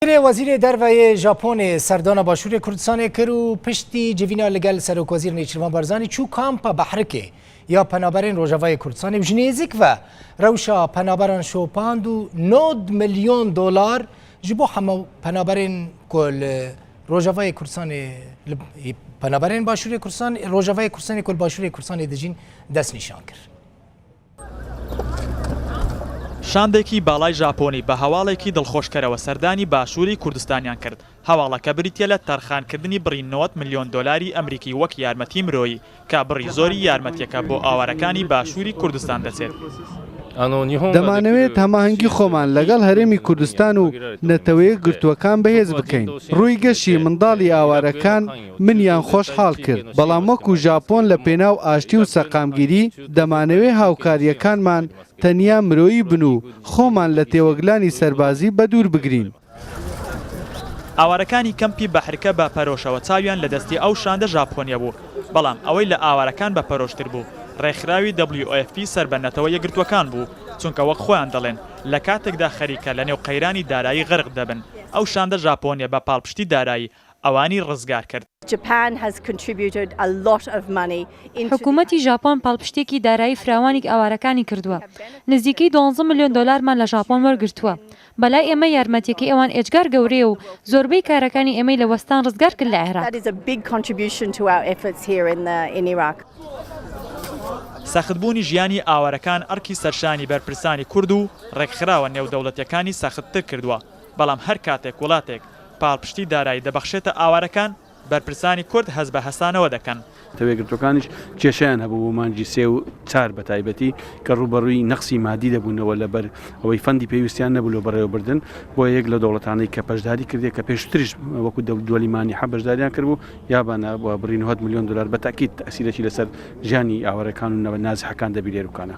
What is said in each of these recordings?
Cîgirê Wezîrê Derve yê Japonê serdana Başûrê Kurdistanê kir û piştî civîna li gel Serokwezîr Nêçîrvan Barzanî çû kampa Behrikê ya penaberên Rojavayê Kurdistanê û ji nêzik ve rewşa penaberan şopand û 90 milyon dolar ji bo hemû penaberên ku li Rojavayê Kurdistanê li penaberên Başûrê Kurdistanê Rojavayê Kurdistanê ku li Başûrê Kurdistanê dijîn destnîşan kir. شاندێکی باڵای ژاپۆنی بە هەواڵێکی دڵخۆشکەرەوە سەردانی باشووری کوردستانیان کرد، هەواڵەکە بریتییە لە تەرخانکردنی بڕی 90 ملیۆن دۆلاری ئەمریکی وەک یارمەتی مرۆیی، کە بڕی زۆری یارمەتییەکە بۆ ئاوارەکانی باشووری کوردستان دەچێت. دەمانەوێت هەماهەنگی خۆمان لەگەڵ هەرێمی کوردستان و نەتەوەیەکگرتووەکان بەهێز بکەین. ڕووی گەشی منداڵی ئاوارەکان منیان خۆشحاڵ کرد، بەڵام وەکو ژاپۆن لە پێناو ئاشتی و سەقامگیری، دەمانەوێ هاوکارییەکانمان تەنیا مرۆیی بن و خۆمان لە تێوەگلانی سەربازی بەدوور بگرین. ئاوارەکانی کەمپی بەحرکە بە پەرۆشەوە چاویان لە دەستی ئەو شاندە ژاپۆنییە بوو، بەڵام ئەوەی لە ئاوارەکان بە پەرۆشتر بوو، ڕێکخراوی WFP سەر بە نەتەوە یەکگرتووەکان بوو، چونکە وەک خۆیان دەڵێن، لە کاتێکدا خەریکە لەنێو قەیرانی دارایی غەرق دەبن، ئەو شاندە ژاپۆنییە بە پاڵپشتی دارایی ئەوانی ڕزگار کرد. حکومەتی ژاپۆن پاڵپشتییەکی دارایی فراوانی ئاوارەکانی کردووە، نزیکەی دوانزە ملیۆن دۆلارمان لە ژاپۆن وەرگرتووە. بەلای ئێمە یارمەتییەکەی ئەوان ئێجگار گەورەیە و زۆربەی کارەکانی ئێمەی لە وەستان ڕزگار کرد لە عێراق. سەختبوونی ژیانی ئاوارەکان ئەرکی سەرشانی بەرپرسانی کورد و ڕێکخراوە نێودەوڵەتییەکانی سەختتر کردووە، بەڵام هەر کاتێک وڵاتێک پاڵپشتی دارایی دەبەخشێتە ئاوارەکان، بەرپرسانی کورد هەست بە هەستانەوە دەکەن. نەتەوەیەکگرتووەکانیش کێشەیان هەبوو بۆ مانگی سێ و چار بە تایبەتی کە ڕووبەڕووی نەقسی مادی دەبوونەوە لەبەر ئەوەی fund ی پێویستیان نەبوو لۆ بەڕێوەبردن، بۆیە یەک لەو دەوڵەتانەی کە بەشداری کردیە کە پێشتریش وەکوو دوەلی مانیحە بەشداریان کردبوو یابانە بە بڕی 90 ملیۆن دۆلار بە تەئکید تەئسیرێکی لەسەر ژیانی ئاوارەکان و نازحەکان دەبی لێروکانە.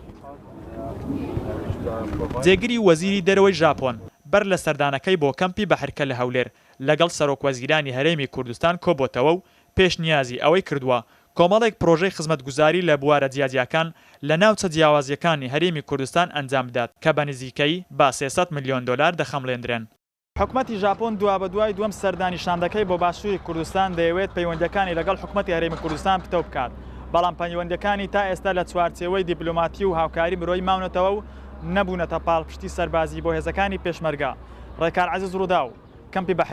جێگری وەزیری دەرەوەی ژاپۆن بەر لە سەردانەکەی بۆ کەمپی بەحرکە لە هەولێر، لەگەڵ سەرۆکوەزیرانی هەرێمی کوردستان کۆبۆتەوە و پێشنیازی ئەوەی کردووە کۆمەڵێک پرۆژەی خزمەتگوزاری لە بوارە جیاجیاکان لە ناوچە جیاوازییەکانی هەرێمی کوردستان ئەنجامبدات کە بە نزیکەیی بە 300 ملیۆن دۆلار دەخەمڵێندرێن. حکومەتی ژاپۆن دوابەدوای دووەم سەردانی شاندەکەی بۆ باشووری کوردستان دەیەوێت پەیوەندییەکانی لەگەڵ حکومەتی هەرێمی کوردستان پتەو بکات، بەڵام پەیوەندییەکانی تا ئێستا لە چوارچێوەی دیپلۆماتی و هاوکاری مرۆیی ماونەتەوە و نەبوونەتە پاڵپشتی سەربازی بۆ هێزەکانی پێشمەرگە. ڕێکار عەزیز، ڕووداو، کەمپی بەحرکە.